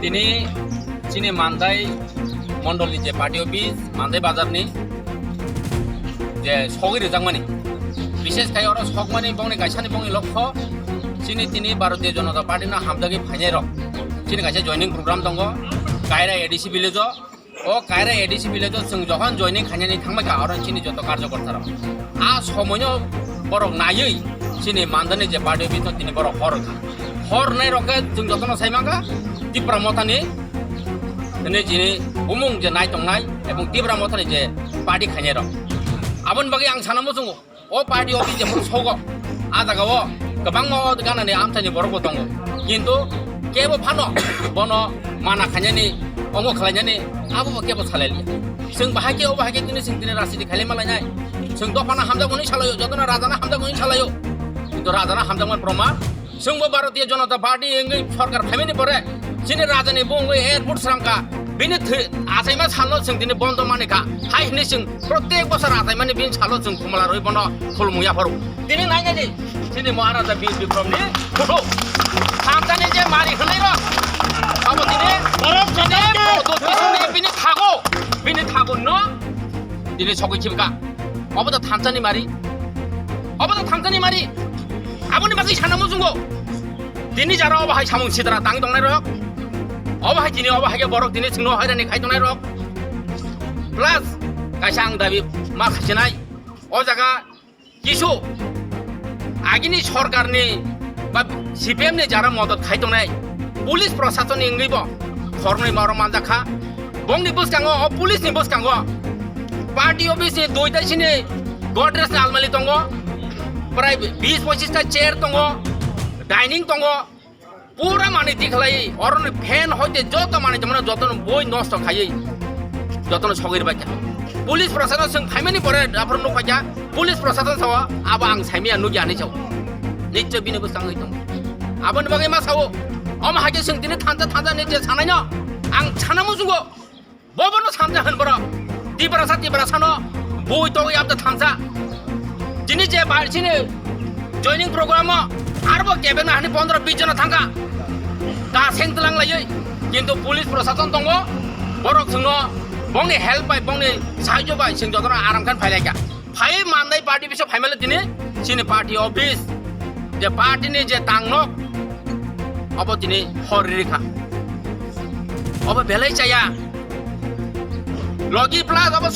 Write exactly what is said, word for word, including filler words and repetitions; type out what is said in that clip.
Tini chini Mandai mondolni je party office, Mandai bazarni je sogwi rwjakmani, bishes khai oro sokmani bongni kaisani bongni lokho, chini tini Bharatiya Janata Party no hamjagwi phainai rok. Chini kaisa joining program tongo, Kaira A D C village o. O Kaira A D C village o chwng jokhon joining khainani thangbai kha, oro chini joto karjokorta rok. A somoino borok naiwi chini Mandani je party office no tini borok hor kha. Hor nai rok khe chwng jotono sai mankha Tipra Mothani hwnwi chini bumung je nai tongnai ebong Tipra Mothani je party khainai rok. Aboni bagwi ang sana muchungo. O party office jephuru sogo, a jaga o kwbangma o ganani amchaini borok bo tongo, kintu kebo phano bono mana khainani, omo khlainani abo bo kebo salai liya. Chwng bahai khe, o bahai khe tini chwng tini rajniti khailai malainai. Chwng dophano hamjakmani salaio, jotono rajano hamjakmani salaio, kintu rajano hamjakmani proman. Chwngbo Bharatiya Janata Party wngwi sorkar phaimani pore chini rajani bo wngwi airport sramkha. Bini thwi achaima salno chwng tini bondo manikha. Hai hwnwi chwng protek bosor achaimani bini salo chwng khumla rwi bono khulumung yapharo. Tini nainani chini Maharaja Bir Bikramni photo. Thanchani je mari hwnwi rok. Abo tini Bharat Matarki bini thago, bini thago no tini sogwi khibka. Obo da thanchani mari. Obo da thanchani mari. Aboni bagwi sana muchungo. Tini jara obo hai samung sidra tang tongnai rok. Obo hai tini obo hai khe borok tini chwngno hairani khai tongnai rok. Plus kaisa ang dabi ma khachinai. O jaga kisu agini sorkarni ba C P M ni jara modot khai tongnai police proshasonni wngwi bo khornwi maro manjakha. Bongni bwskango, o police ni bwskango party office ni duita sini Godrej ni almali tongo, prai bis pochis ta chair tongo, dining tongo, pura mani tikhlai oroni fan hoite joto mani tongmani jotono boi nosto khaiwi jotono sogwi rwbaikha. Police proshasano chwng phaimani pore aphuru nukphaikha, police proshasano sao abo ang saimaya nukya hinwi sao. Nichoi bini bwskango tongo. Aboni bagwi ma sao, omo hai khe chwng tini thansa thansa ni je sanaino ang sana muchungo. Bobono sanja hwn borok. Tiprasa Tiprasano bui togwi abda thansa. Tini je bai chini joining program o arbo kebeng na hani pondro bis jona thangka. Ka seng tlang laiwi. Kintu police proshashan tongo. Borok chwngno bongni help bai, bongni sahajyo bai chwng jotono aram khan phailaikha. Phai Mandai party bisa phaimale tini chini party office, je party ni je tangnok, obo tini hor rikha. Obo belai chaya. Logi plus obo